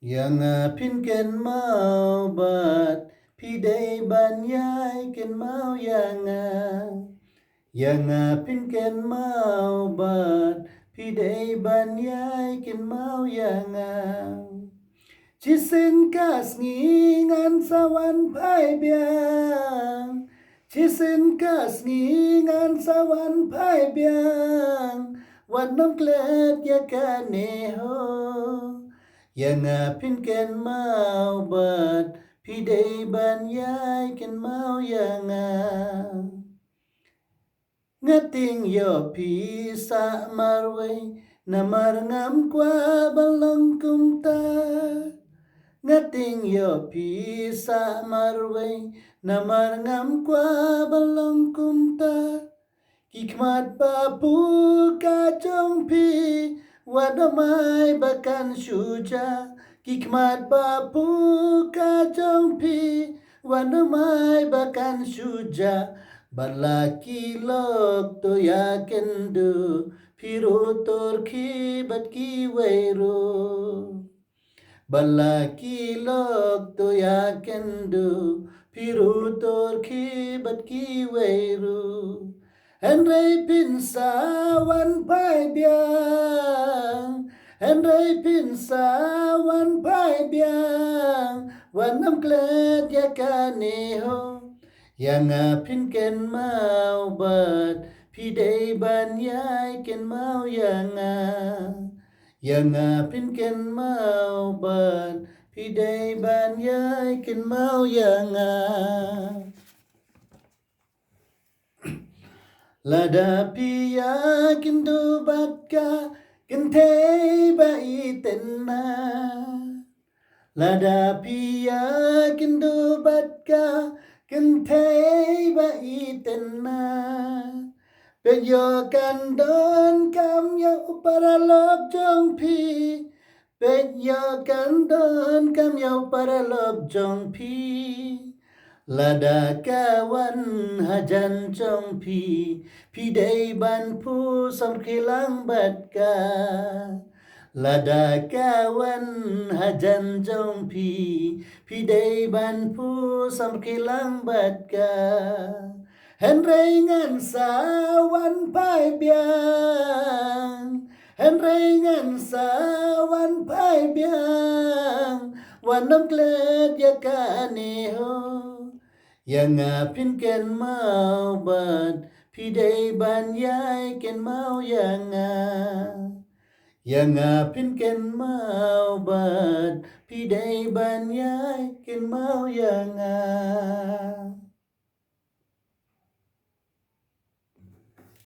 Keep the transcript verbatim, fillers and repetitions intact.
Ïa nga phin kynmaw bad phi dei ban ïai kynmaw ïa nga. Ïa nga phin kynmaw bad phi dei ban ïai kynmaw ïa nga. Shisien ka sngi ngan sa wan phai biang. Shisien ka sngi ngan sa wan phai biang. Wat nym klet ïa kane ho. Ïa nga phin kynmaw bad phi dei ban ïai kynmaw ïa nga. Nga tieng ïoh phi sah marwei namar ngam kwah ban long kumta. Nga tieng ïoh phi sah marwei namar ngam kwah ban long kumta. Ki khmat ba phu ka jong phi, wat nym ai ba kan shu jah. Ki khmat ba phu ka jong phi, wat nym ai ba kan shu jah. Bad la ki lok to ïakynduh, phi ruh tur khie bad kiwei ruh. Bad la ki lok to ïakynduh, phi ruh tur khie bad kiwei ruh. Hynrei phin sa wan phai biang. Hynrei phin sa wan phai biang. Wat nym klet ïa kane ho. Ïa nga phin kynmaw bad phi dei ban ïai kynmaw ïa nga. Ïa nga phin kynmaw bad phi dei ban ïai kynmaw ïa nga. Lada phi ïakynduh bad ka kynthei ba i tynna. Lada phi ïakynduh bad ka kynthei ba i tynna. Peit ïoh kan don kam ïa u paralok jong phi. Peit ïoh kan don kam ïa u paralok jong phi. Lada ka wan hajan jong phi, phi dei ban phuh samrkhie lang bad ka. Lada ka wan hajan jong phi, phi dei ban phuh samrkhie lang bad ka. Hynrei ngan sa wan phai biang. Hynrei ngan sa wan phai biang. Wat nym klet ïa kane ho. Ïa nga phin kynmaw bad phi dei ban ïai kynmaw ïa nga. Ïa nga phin kynmaw bad phi dei ban ïai kynmaw ïa nga.